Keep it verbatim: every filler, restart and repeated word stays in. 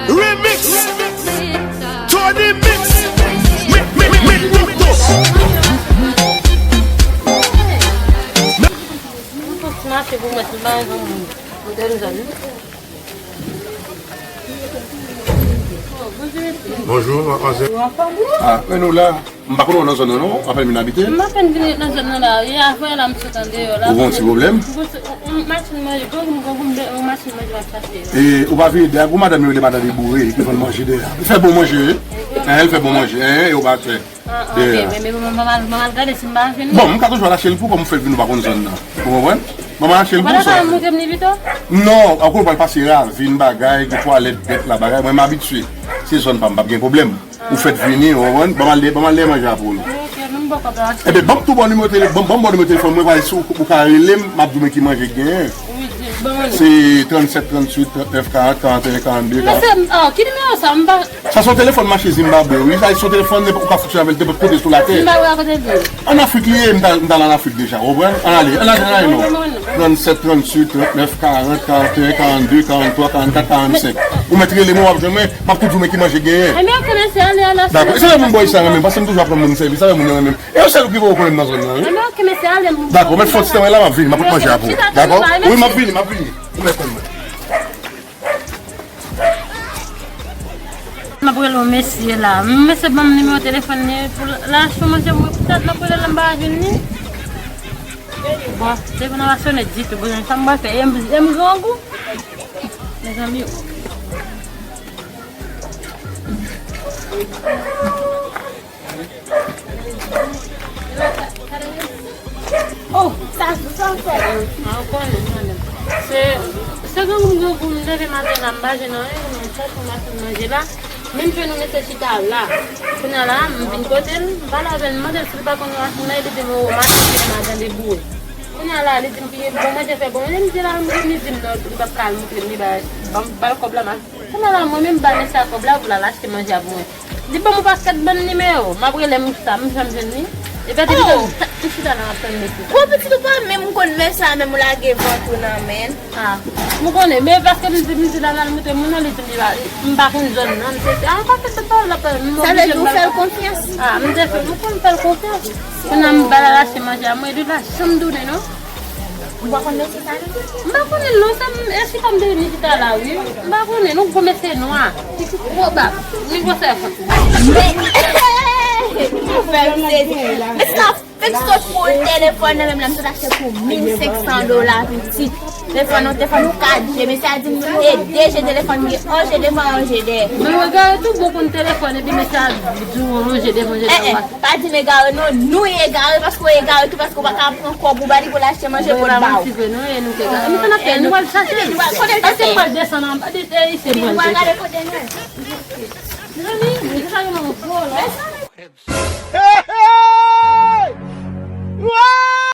Remix. Tony Mix. Mi, mi, mi, mi, Mix. Mwen fòk ti mache pou mwen, ti bagay pou mwen. Mwen te vin zòn. Bonjou, madmwazèl. Ah, men nou la. M pa konnen w nan zòn nan, non. Apèn vin abite. M apèn vin nan zòn nan la. E avè la, m sot andeyò la. Ou gen yon ti pwoblèm? M gon ti, m, m, machin manje, gon, gon, gon, yon machin manje m ap chache la. E ou pa vin ede ak yon madanm yo rele madanm Deboure, ki vann manje dèyè a. Li fè bon manje, wi. Hein, li fè bon manje, hein, e ou pa fè. Ah, ok, dèyè a. Men, men, men, mwen, mwen, mwen al gade si m pa vin. Bon, m ka toujou al achte l pou ou, kòm ou fè l vin, ou pa konn zòn nan. Ou konprann? Mwen al achte l pou ou, sa. Ou pa ta montre m li pito? Non, ankò ou pral pase ravin, bagay, gen twalèt, bèt la, bagay. Mwen, m abitye. Se zòn pa m, p ap gen pwoblèm. Ou fèk vini, ou konprann? Ban m al dèyè, ban m al dèyè manje a pou ou. Ok, men m bò kòb la. Enben, ban m tou bon nimewo tele-, ban, ban m bon nimewo telefòn mwen, pale si ou, ou ka rele m, m ap di w men ki manje k genyen. Wi, di, ban mwen. Se trannsèt, trannuit, trannèf, karant, karanteyen, karannde, karant. Men se, oh, ki nimewo sa? M pa... Sa se yon telefòn mache Zimbabwe, wi. Sa se yon telefòn nenpòt, ou ka fonksyone avè l nenpòt kote sou latè. Zimbabwe a kote l ye? Ann Afrik li ye, m t al, m t al ann Afrik deja, ou konprann? Ann ale, ann ale, ann ale, non. Trannsèt, trannuit, trannèf, karant, karanteyen, karannde, karanntwa, karannkat, karannsenk. Ou mèt rele mwen, w ap jwenn mwen, m ap tou di w men ki manje k genyen. Enben, ok, mesye, ale, ale. Dakò. E sa fè moun bò isit renmen m, paske m toujou ap rann moun sèvis, sa fè moun yo renmen m. E yo sèl ki poko konnen m nan zòn nan, wi. Enben, ok, mesye, ale. Dakò, mèt fè yon ti tan la, m ap vini, m ap manje a pou ou. Dakò? Wi, m ap vini, m ap vini. Ou mèt tann mwen. M ap rele yon mesye la. Mesye ban m nimewo telefòn li pou l achte manje pou mwen. Poutèt m ap rele l la, m pa jwenn li. Bon, telefòn nan pa sonnen ditou. Bon, sa m pral fè? E m, e m grangou? Mezanmi. Oh, sa, sa w fè? Ah, ou konnen, ou konnen. Se, se grangou m grangou, m leve maten la, m pa jwenn anyen, m chèche yon machin manje la. Menm jwenn yon mesye chita la. Kounye a la, m vin kote l, m pale avè l, m mande l si l pa konn yon machin manje, li di m, o, machin ki nan madan Deboure. Kounye a la, li di m ki bon manje fè bon manje, m di la, m di, li di m non, li p ap ka al montre m, li ba, ban m, ba l kòb la, m Kounye a la, mwen menm, m ba mesye a kòb la pou l al achte manje a pou mwen. Li ban m yon pakèt bann nimewo. M ap rele m sa, m janm jwenn li. Epi, oh, m chita la, m ap tann mesye sa. Gwo pitit ou pa menm konn mesye a, menm ou lage vant ou nan men l. Ah, m konnen, men paske m di, m di l al montre moun nan, li di m li pa, m pa konn zòn nan, m te di, ah, m pa fè sa, pa la, m oblije. Sa vle di ou fè l konfyans? Ah, m te fè, m konn fè l konfyans. Kounye a m ba l al achte manje a mwen, li pa janm tounen, non. Ou pa konn mesye sa, non? M pa konnen l non, sa m, e chita m te vin chita la, wi. M pa konnen, non, gwo mesye nwa. Pitit gwo bab. Li gwosè. Men, ou fè m sezi. Mesye la fèk sot pou telefòn nan, menm lè m sot achte pou mil senk san dola, pitit. Telefòn nan, telefòn ou ka je. Mesye a di m e de je telefòn, li an je devan, an je dèyè. Men w egare tou, bon konn telefòn, epi mesye a di w an je devan, an je dèyè. Pa di m egare non, nou egare paske w egare tou, paske w pa ka pran kòb ou ba li pou l achte manje pou l ba w. Bon, e pa manti vre non, e nou k egare. Men sa n ap fè, nou pral chache l. Kote l te fè? Paske m pral desann anba, e, isi m pral gade kote l ye. Mezanmi, men se sa yo nan gwo la. Hey, hey!